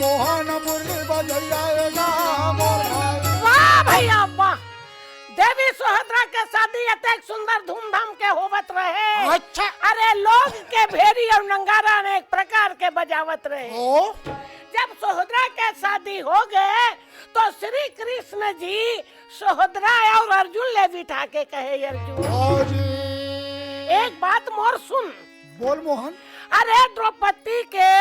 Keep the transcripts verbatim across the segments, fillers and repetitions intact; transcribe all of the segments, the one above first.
मोहन मुरली बजैया ए गा मोर भाई। वाह भैया वाह। देवी सोहदरा के शादी अतेक सुंदर धूमधाम के होवत रहे। अच्छा। अरे लोग के भेरी अउ नंगारा अनेक प्रकार के बजावत रहे। ओ। जब सोहदरा के शादी हो गए तो श्री कृष्ण जी सोहदरा अउ अर्जुन ले बिठा के कहे, अर्जुन, हाँ जी। एक बात मोर सुन। बोल मोहन। अरे द्रौपदी के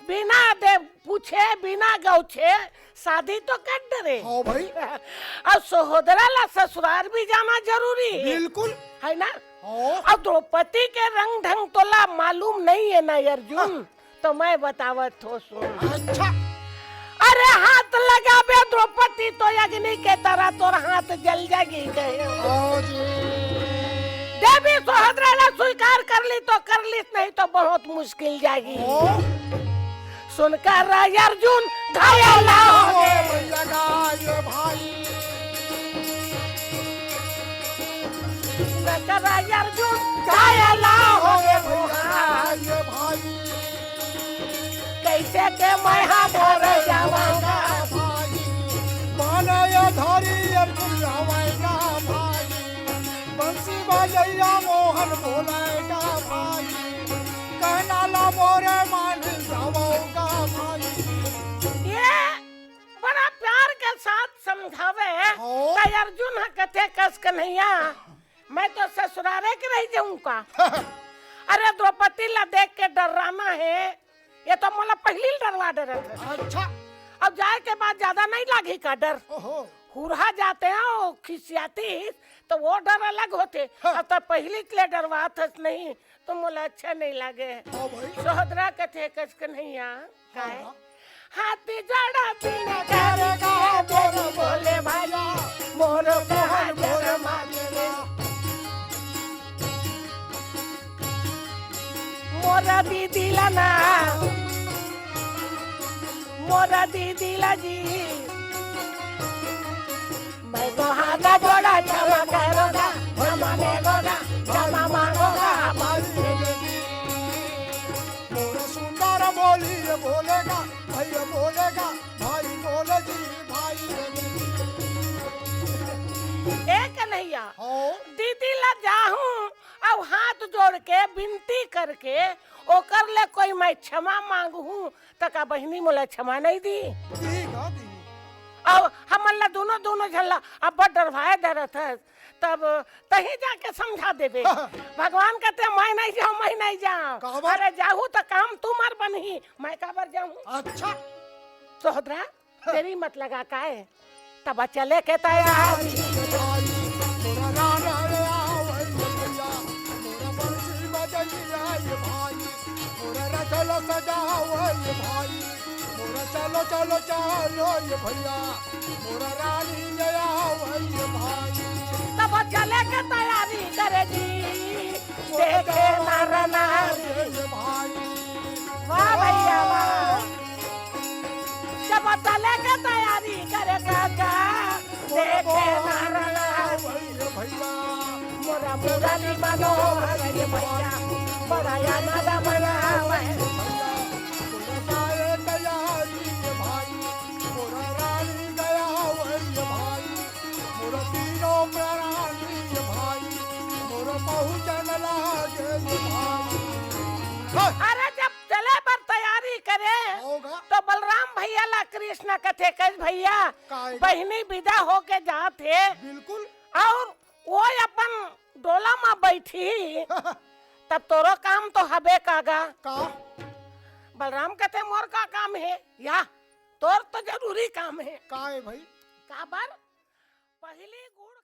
बिना दे पूछे, बिना गौछे शादी तो कर डरे। हाँ भाई। अउ सोहदरा ला ससुरार भी जाना जरूरी हे। बिल्कुल। है ना? हाँ। अउ द्रौपदी के रंग ढंग तोला मालूम नहीं हे ना अर्जुन? हाँ। तो मैं बतावत हो सुन। अच्छा। अरे हाथ लगाबे द्रौपदी तो अग्नि के तरह तोर हाथ जल जागी कहे। हाँ जी। देवी सोहदरा ला स्वीकार कर ली तो कर ली, नहीं तो बहुत मुश्किल जागी। ओ। सुनकर अर्जुन घायल हो गए। भैया गा ये भाई। सुनकर अर्जुन घायल हो गए। भैया गा ये भाई। कैसे के मैं हा भर जावांगा। भाई, माने ये धरी अर्जुन आवेगा भाई। बंसी बजैया मोहन बोलेगा भाई। कहना ला मोरे मान जावोगा भाई। ये बड़ा प्यार के साथ समझावे। हाँ। त अर्जुन ह कथे कस कन्हैया, मैं तो ससुरारे के रह जाऊं का? अरे द्रौपदी ला देख के डर्राना हे, ये तो मोला पहिली डरवा डरत हे। अच्छा। अब जाए के बाद ज्यादा नहीं लागी का डर? ओहो। हुरहा जाते हैं, वो खिसियाती, तो वो डर अलग होथे। हाँ। अब तो पहिली ले डरवात हस नहीं, तो मोला अच्छा नहीं लागे। हाँ भाई। सोहदरा कथे कस कन्हैया, काय? हाँ। हाथी जड़ा बिन करेगा मोर बोले भाई, मोर मोहन मोर मांगेगा। मोर दीदी ला ना, मोर दीदी ला जी। मैं तो हाथ जोड़ा क्षमा करोगा, क्षमा मांगोगा, क्षमा मांगोगा। मोर सुंदर बोली ये बोलेगा, भैया बोलेगा, भाई बोले जी, भाई बोले जी। ए कन्हैया, हाँ। दीदी ला जाहूं अउ हाथ जोड़ के विनती करके ओकर ले कोई मैं क्षमा मांगहूं, त का बहिनी मोला क्षमा नहीं दी? दी का दी? अउ हमन ला दोनों, दोनों झन ला अब्बड़ डरवाए डरत हस, तब तही जाके समझा देबे। भगवान कथे, "मैं नहीं जाऊं, मैं नहीं जाऊं।" काबर? अरे जाहू त काम तुम्हर बनही, मैं काबर जाहूं? अच्छा। सोहदरा, देरी मत लगा काय? तब चले के तैयारी। मोरा राना रे आवै ये भैया, मोरा बंसी बजैया ये भाई, मोरा रथ ला सजावै ये भाई, मोरा चलो, चलो, चलो ये भैया, मोरा रानी ले आवै ये भाई। तब चले के तैयारी करे जी, देखे नर नारी। ये भाई। वाह भैया, वाह। जब चले के तैयारी करे काका, देखे नर नारी। ये भैया। मोरा मुरली मनोहर ये भैया, बड़ा आनंद मनावै। मोरा जाए तैयारी ये भाई, मोरा रानी गया वै ये भाई, मोरा तीनों प्राणी ये भाई, मोरा पहुँचन लागे ये भाई। हे! अरे जब चले बर तैयारी करे, होगा। तो बलराम भैया ला कृष्ण कथे, कस भैया, काय गा? बहिनी विदा होके जात हे। बिल्कुल। अउ वो अपन डोला म बैठी, तब तोरो काम तो हबे कागा। का? बलराम कथे, "मोर का काम हे? या, तोर तो जरूरी काम हे।" का हे भाई? काबर? पहिली गुड़